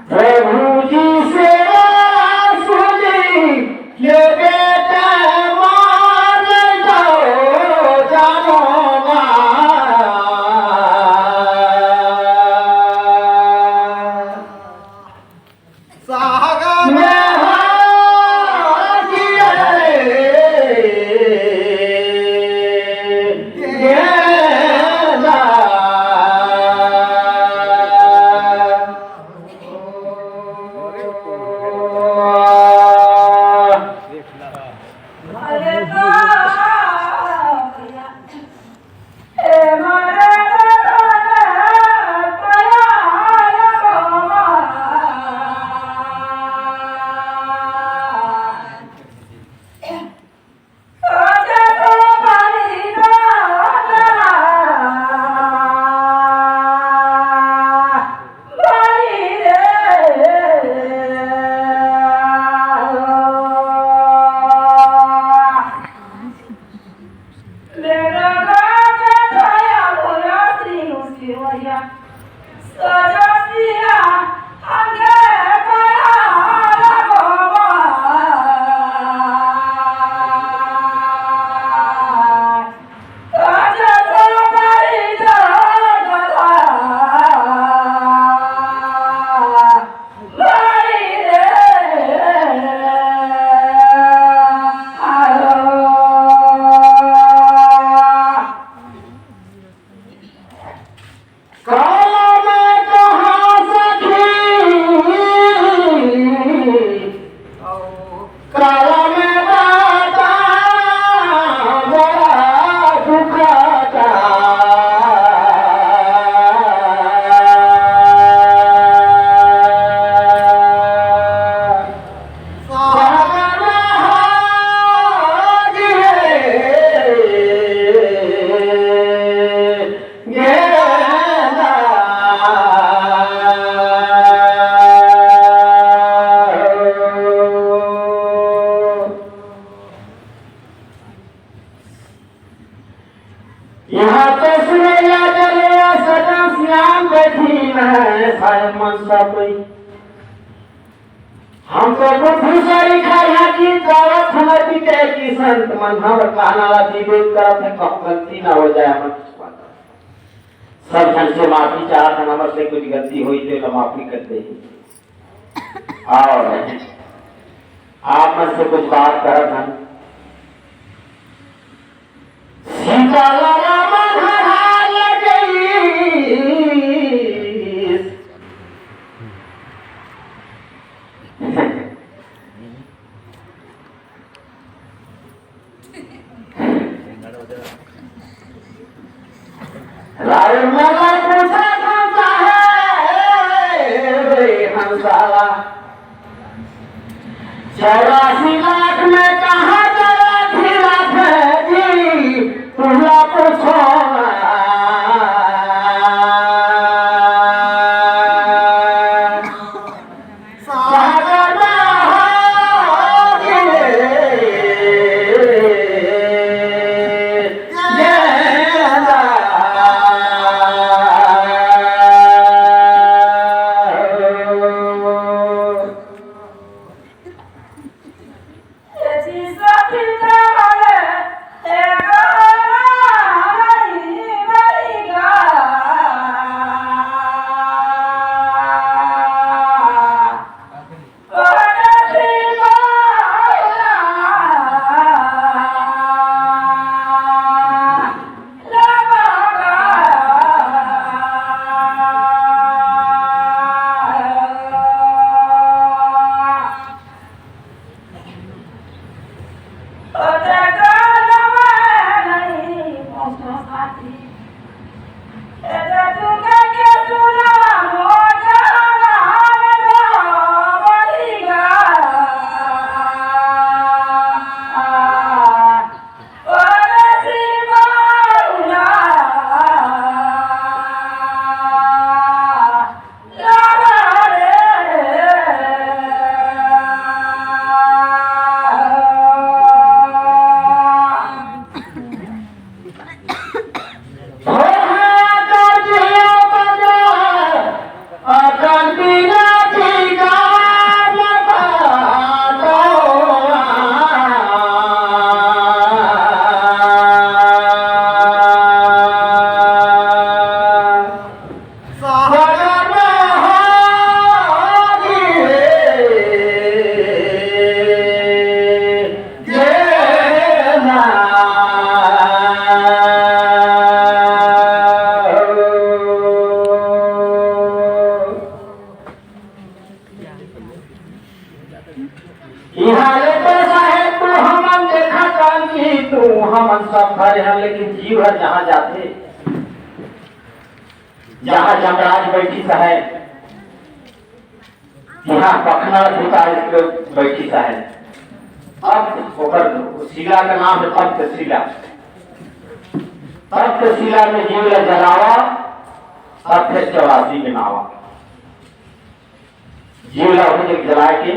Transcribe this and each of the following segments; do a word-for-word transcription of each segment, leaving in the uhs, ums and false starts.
प्रभु जी से सुनी, ये बेटा मान जाओ, जानो ना। सागर में हाथ ये गेंदा। काला में कहाँ सखी, काला में बाता बड़ा दुखाता। यहाँ तो सुनैया जले सदा सियान बैठी है, सारे मन सा कोई। हम तो बुद्धू सारी खाया की दावत हमें पीते की संत मन हमर काना ला विवेक करत है, कहूँ गलती ना हो जाए हमर। सब जन से माफी चाहत हन, हमर से कुछ गलती होई तो एला माफी कर दे। और आप मन से कुछ बात करत हन। सीता ला राम हरा ले गई। रावण वाला पूछा था, है रे हंसाला, चौरासी लाख में कहाँ चला फिरा थे जी, तुला पूछो ना। इहाँ ले तो साहेब तू हमन देखत हन कि तू हमन सब धरे हन, लेकिन जीव हर जहाँ जाथे, जहाँ जमराज बैठी साहेब, इहाँ पखना सुता इसके बैठी साहेब। तख्त ओकर शिला के नाम है तख्तशिला। तख्तशिला में जीव ला जलावा, तब फिर चौरासी में नावा। जीव ला हो जग जला के,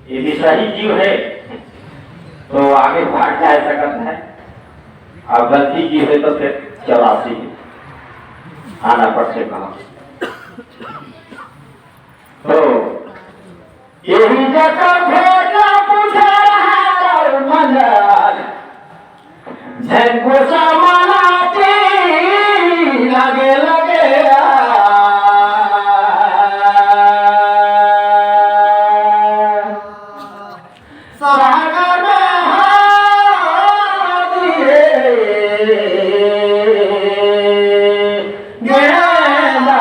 यदि सही जीव है तो आगे भाग जा सकत है, और गलती जीव है तो फिर चौरासी में आना पड़थे कहा। तो यही जगह भेजा बुझा रहा है मंजर। झंगो समाना ती लगे लगे आ। सागर में हाथ दिए गेला हो।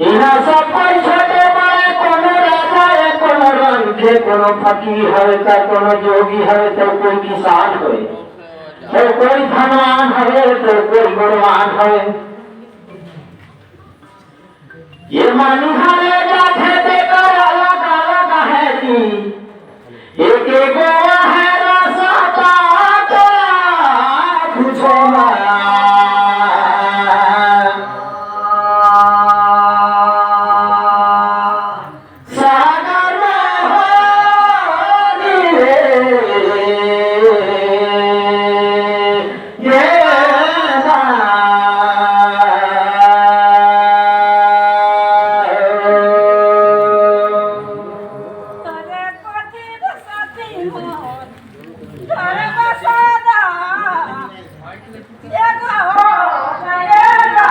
इहाँ सब कोई छोटे बड़े, कोनो राजा है, कोनो रंग के, कोनो फकीर हवे, त कोनो जोगी हवे, त कोई किसान हवे, त कोई धनवान हवे, त कोई गुणवान हवे। ये मानी हरे जाथे तेकर अलग अलग है जी। एक एगो है रास्ता तो पूछो ना। सागर में हो रे, ये ना। तोरे कथी सती मोर, तोरे बसादा, एगो हो गएगा।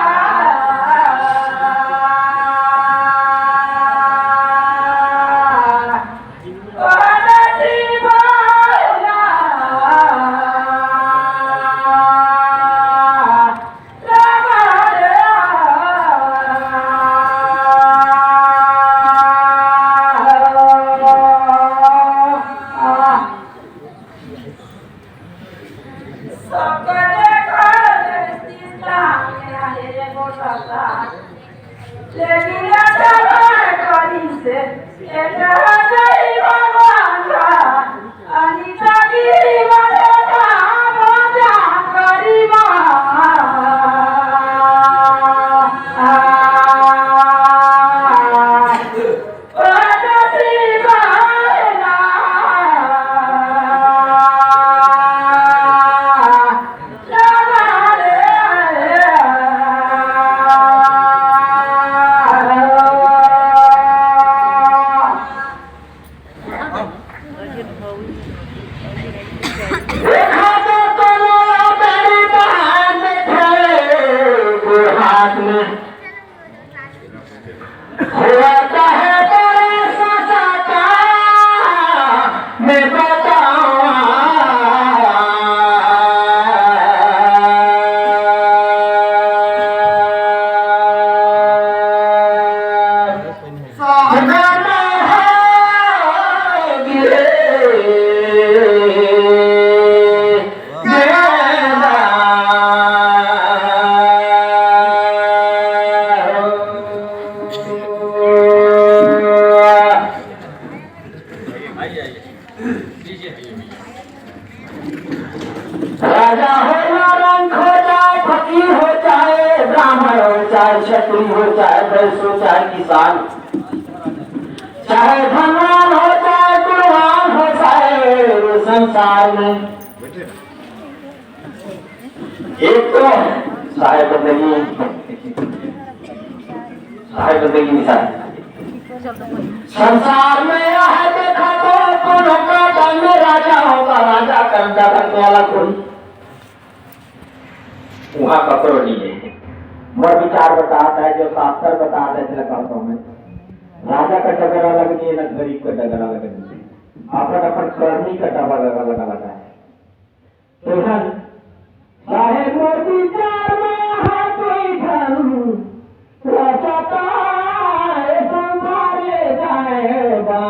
चाहे छत्री हो, चाहे वैश्य हो, चाहे किसान, चाहे धनवान हो, चाहे गुणवान हो, साहेब संसार में एक तो साहेब बंदगी, साहेब बंदगी निशान। संसार में यह देखा तो कोनो का दल में राजा होगा, राजा का अंडा भक्त वाला कोई वहाँ ककरो नहीं है। मोर विचार बताता है, जो शास्त्र बताता है, इसलिए कहता हूँ मैं। राजा का डगरा लगनी है, ना गरीब का डगरा लगनी है। अपन अपन करनी का डगरा लगा लगा है। तेहन साहेब मोर विचार में है कोई ठन रसता संसारे जाए बा।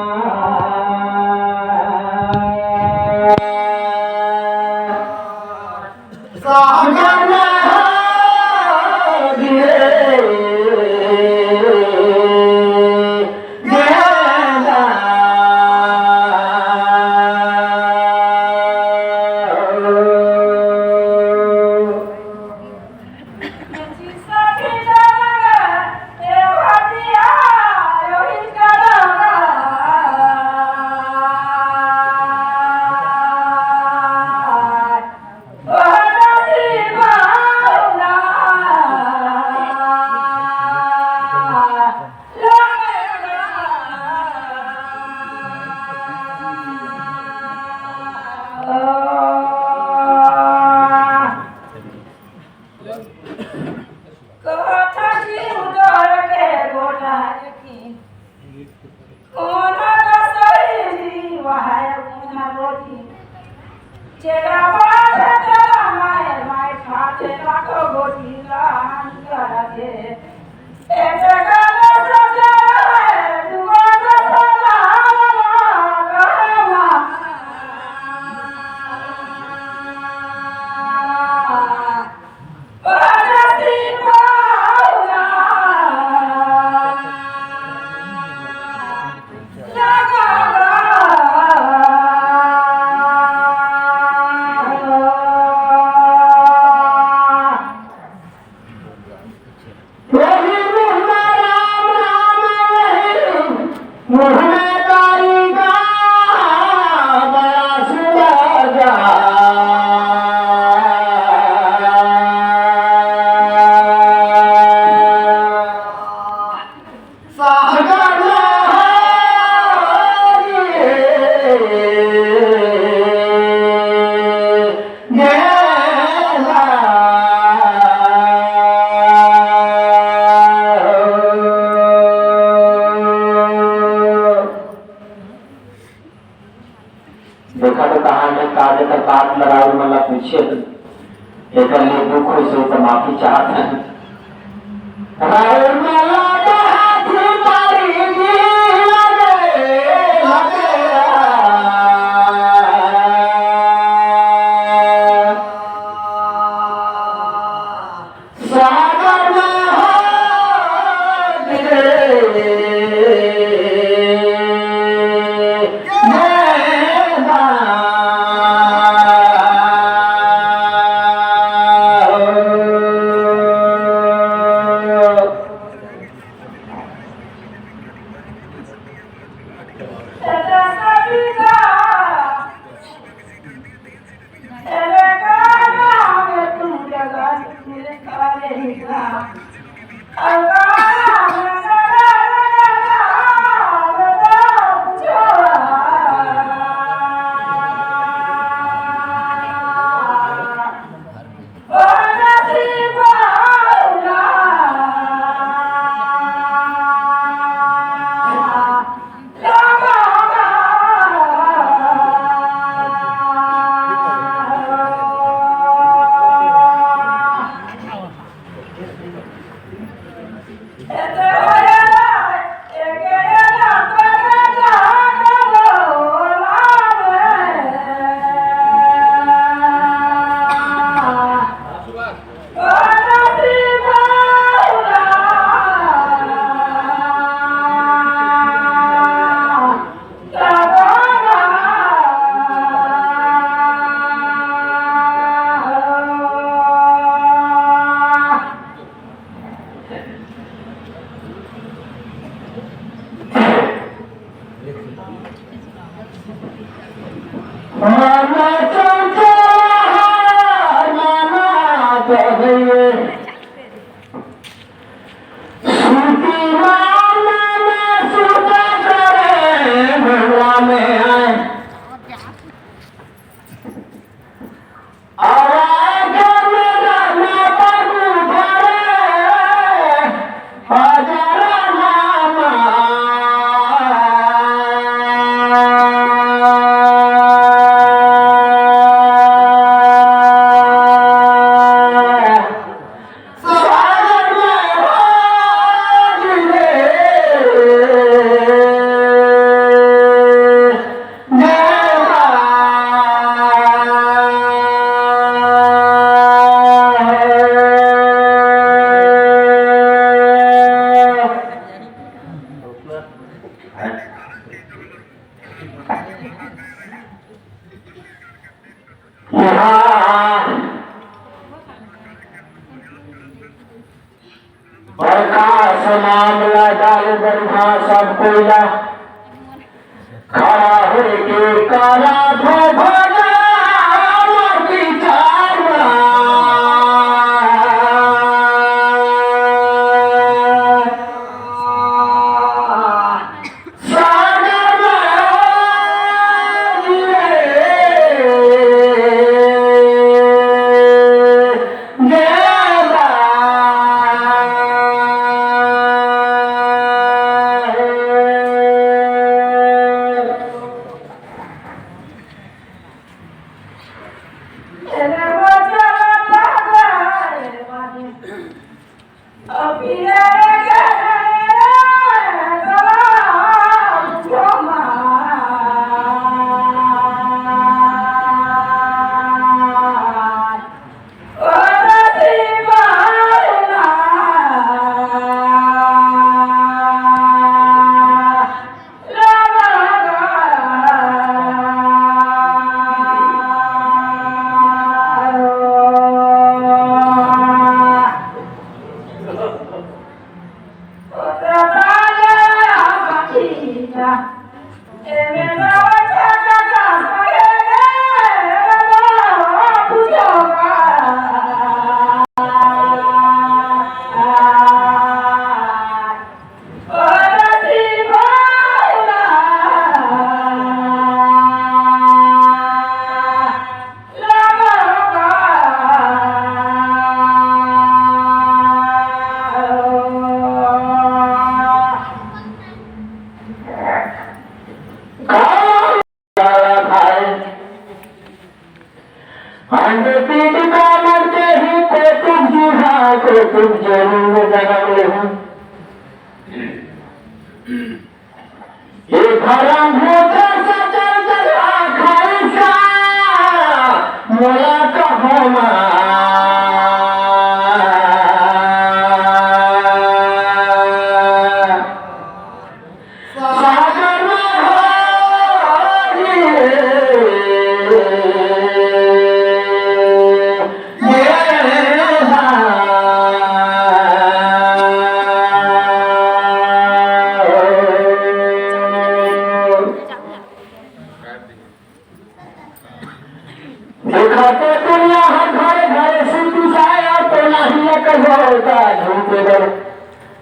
सागर में हो गिरे। देखा तो कहाँ है, का लेकर बात लड़ाऊ, मतलब पूछे तो एकर लिए दुख होइस तो माफी चाहत है। राउर मला के हाथ मारी जी लगे, लगे। सागर में हो गिरे। सुती राम में सुता करे भुआ में आए। प्रकाश मामला डाले बढ़िया सब कोइला। खड़ा होके करा था भला विचार। अंडे पीठ का मरते ही को तुम जी हाँ, को तुम जरूर जन्म ले हूँ। ए धरम भोजा सचल जगा खाई सा, मोला कहो माँ। सागर में हो रे, ये हाँ। देखा तो दुनिया हर घरे घरे सिंधु साया तो नाही एक होता झूठे दर।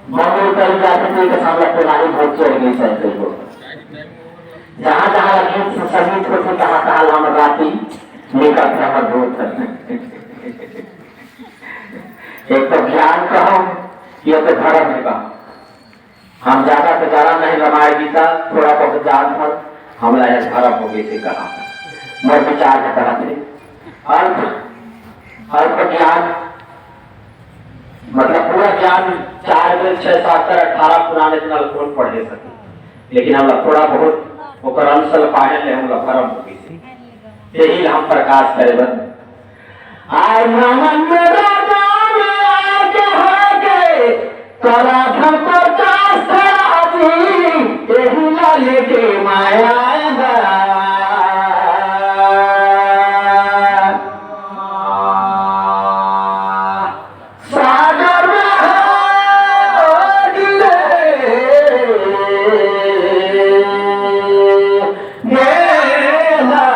मधुर कविता के के सामने तो नाही बहुत चढ़ गई सर को। जहाँ जहाँ गीत संगीत होते तहाँ तहाँ हम राती लेकर भ्रमण होत है। एक तो ज्ञान कहो, ये तो धर्म है कहो। हम ज्यादा तो जाना नहीं रामायण गीता, थोड़ा बहुत जान था, हमला यह धर्म हो गई से कहा। मोर विचार के तहत है। अर्थ, अर्थ ज्ञान, मतलब पूरा ज्ञान चार में छह सात कर अठारह पुराण इतना कौन पढ़े सके, लेकिन हमला थोड़ा बहुत ओकर अंश ल पाए ले हमला भरम हो गई से। यही हम प्रकाश करे बर। आय नमन राजा में आके होके, तोरा धन प्रकाश धरा दी, यही ला लेके माया दा। सागर में हो गिरे गेला।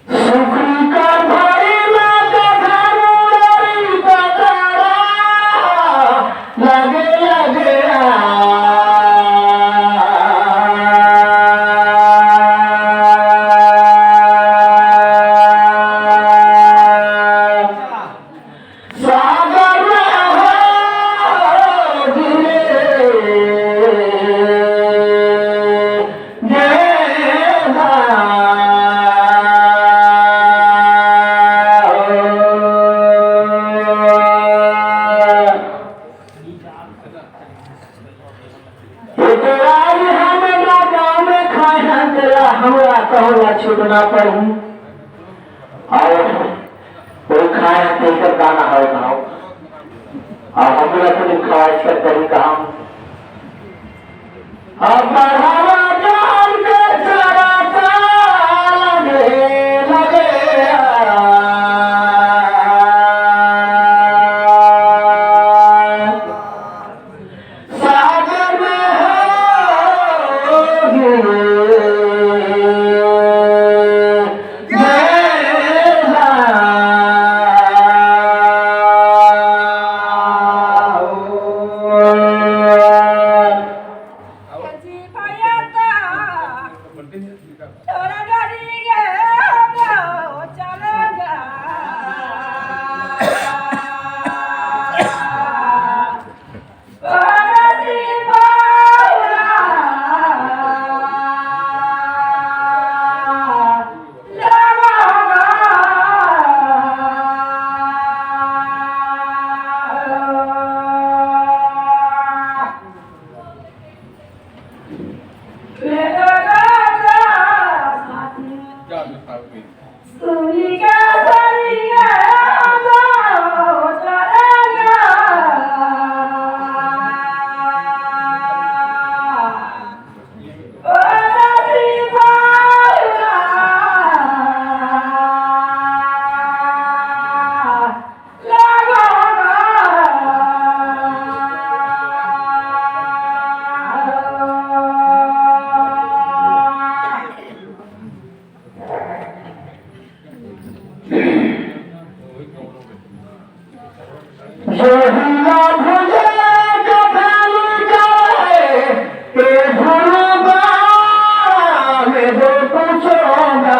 सुखी का भाई ना कथा मुरारी पतारा, लगे लगे आ। सागर में हो गिरे, ये ना। एकरा भी हम ना गाँव में खाए हैं, तेरा हमरा कहूँ ना छूटना पड़ी। और कोई खाए हैं, तेकर दाना है गाँव। और हमरा तो नहीं खाए, इसका कहीं काम। अब बढ़ावा जान के चला लगे, लगे। सागर में हो गिरे, जय राम। जोहिया भुजा कथाली जाए, ए भुलबा में दो कुछोगा।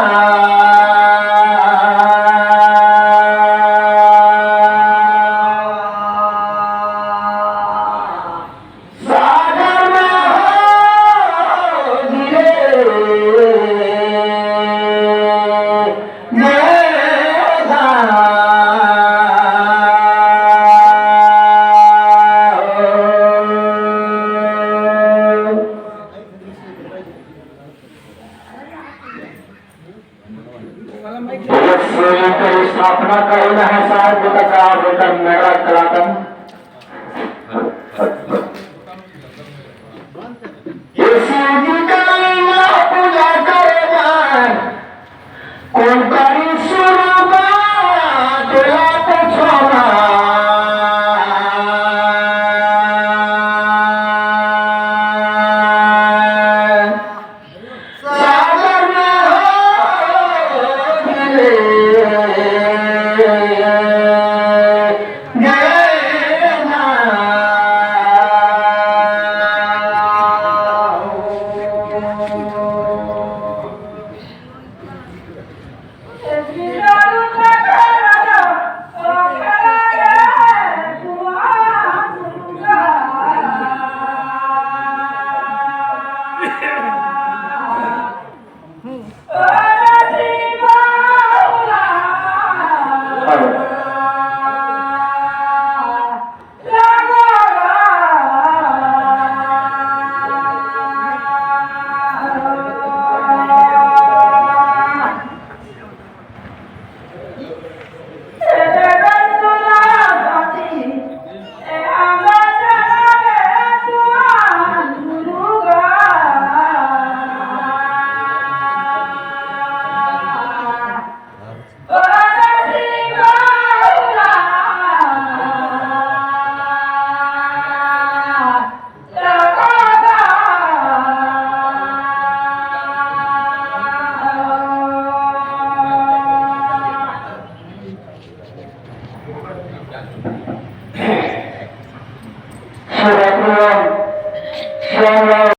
सागर में हो गिरे, मेघा। एक शिवलिंग के स्थापना करना है, साहब, बेटा का, बेटा मेरा कलाकंद। ये शिव जी का लीला पूजा करे बर, कौन करी शुरुआत ला पूछो ना। सागर में हो गिरे, गए ना। शिवरात्रि एवं